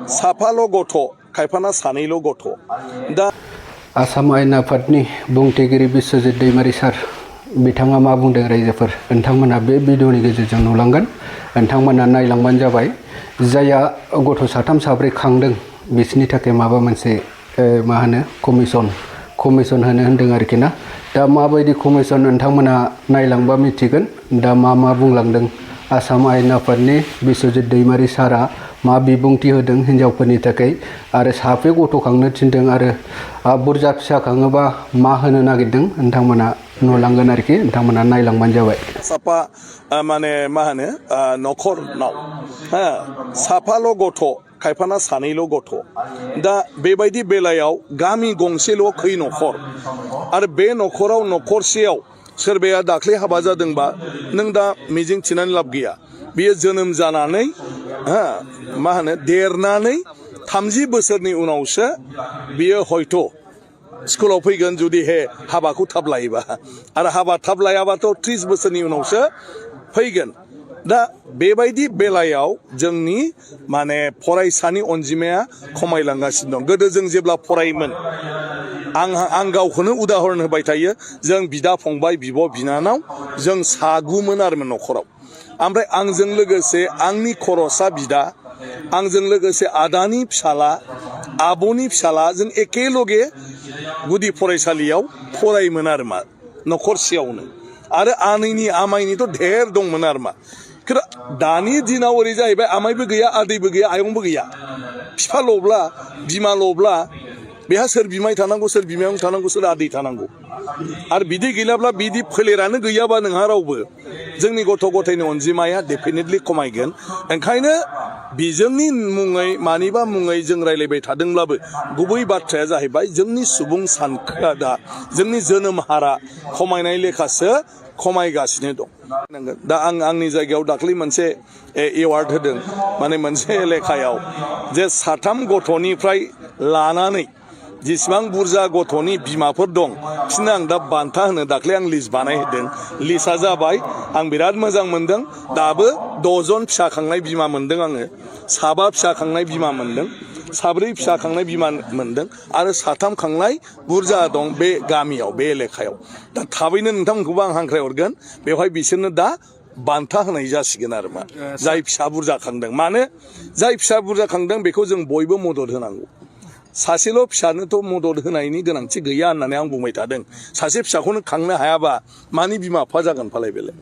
साफाल' गथ' खायफाना सानैल' गथ' दा आसाम आयेन आफादनि बुंथिगिरि बिश्वजित दैमारी सार बिथाङा मा बुंदों रायजोफोर नोंथांमोना बे भिडिअनि गेजेरजों नुलांगोन नोंथांमोना नायलांबानो जाबाय जायहा गथ' साथाम साब्रै खांदों बिसोरनि थाखाय माबा मोनसे मा होनो कमिसन होनो होनदों आरोखि ना दा माबायदि कमिसन नोंथांमोना नायलांबा मिथिगोन दा मा बुंलांदों आसाम आयेन आफादनि बिश्वजित दैमारी सारा मा बिबुंथि होदों हिन्जावफोरनि थाखाय आरो साबे गथ' खांनो थिनदों आरो बुरजा फिसा खाङोबा मा होनो नागिरदों नोंथांमोना नुलांगोन आरोखि नोंथांमोना नायलांबानो जाबाय साफा माने मा होनो न'खरनाव साफाल' गथ' खायफाना सानैल' गथ' दा बेबायदि बेलायाव गामि गंसेल' खै न'खर आरो बे न'खराव न'खरसेयाव सोरबाया दाख्लै हाबा जादोंबा नों दा मिजिं थिनानै लाब गैया बियो जोनोम जानानै मा होनो देरनानै 30 बोसोरनि उनावसो बियो हयथ' स्कुलाव फैगोन जुदि हाबाखौ थाब लायोबा आरो हाबा थाब लायाबाथ' 30 बोसोरनि उनावसो फैगोन दा बेबायदि बेलायाव जोंनि माने फरायसानि अनजिमाया खमायलांगासिनो दं गोदो जों जेब्ला फरायोमोन आं गावखौनो उदाहरन होबाय थायो जों बिदा फंबाय बिब' बिनानाव जों सागुमोन आरोमोन न'खराव ओमफ्राय आंजों लोगोसे आंनि खर'सा बिदा आंजों लोगोसे आदानि फिसाला आब'नि फिसाला जों एखेलगे गुदि फरायसालियाव फरायोमोन आरो मा न'खरसेयावनो आरो आनैनि आमाइनिथ' धेर दंमोन आरो मा दानि दिनाव ओरै जाहैबाय आमाइबो गैया आदैबो गैया आयंबो गैया बिफाल'ब्ला बिमाल'ब्ला बेहा सोर बिमाय थानांगौ सोर बिमायं थानांगौ सोर आदै थानांगौ आरो बिदि गैलाब्ला बिदि फोलेरानो गैयाबा नोंहा रावबो जोंनि गथ' गथायनि अनजिमाया डेफिनेटलि खमायगोन ओंखायनो बिजोंनि मुङै मानिबा मुङै जों रायलायबाय थादोंब्लाबो गुबै बाथ्राया जाहैबाय जोंनि सुबुं सानखोआ दा जोंनि जोनोम हारा खमायनाय लेखासो खमायगासिनो दं दा आंनि जायगायाव दाख्लै मोनसे एवार्ड होदों माने मोनसे लेखायाव जे 3 गथ'निफ्राय लानानै जिसिबां बुरजा गथ'नि बिमाफोर दं बिसोरनो आं दा बान्था होनो दाख्लै आं लिस्ट बानायहोदों लिस्टआ जाबाय आं बिराद मोजां मोनदों दाबो 6 जन फिसा खांनाय बिमा मोनदों आङो 7 फिसा खांनाय बिमा मोनदों 4 फिसा खांनाय बिमा मोनदों आरो 3 खांनाय बुरजा दं बे गामियाव बे एलेखायाव दा थाबैनो नोंथांमोनखौबो आं हांख्रायहरगोन बेवहाय बिसोरनो दा बान्था होनाय जासिगोन आरो मा जाय फिसा बुरजा खांदों मानो जाय फिसा बुरजा खांदों बेखौ जों बयबो मदद होनांगौ सासेल' फिसानोथ' मदद होनायनि गोनांथि गैया होननानै आं बुंबाय थादों सासे फिसाखौनो खांनो हायाबा मानि बिमा बिफा जागोन फालाय बेलाय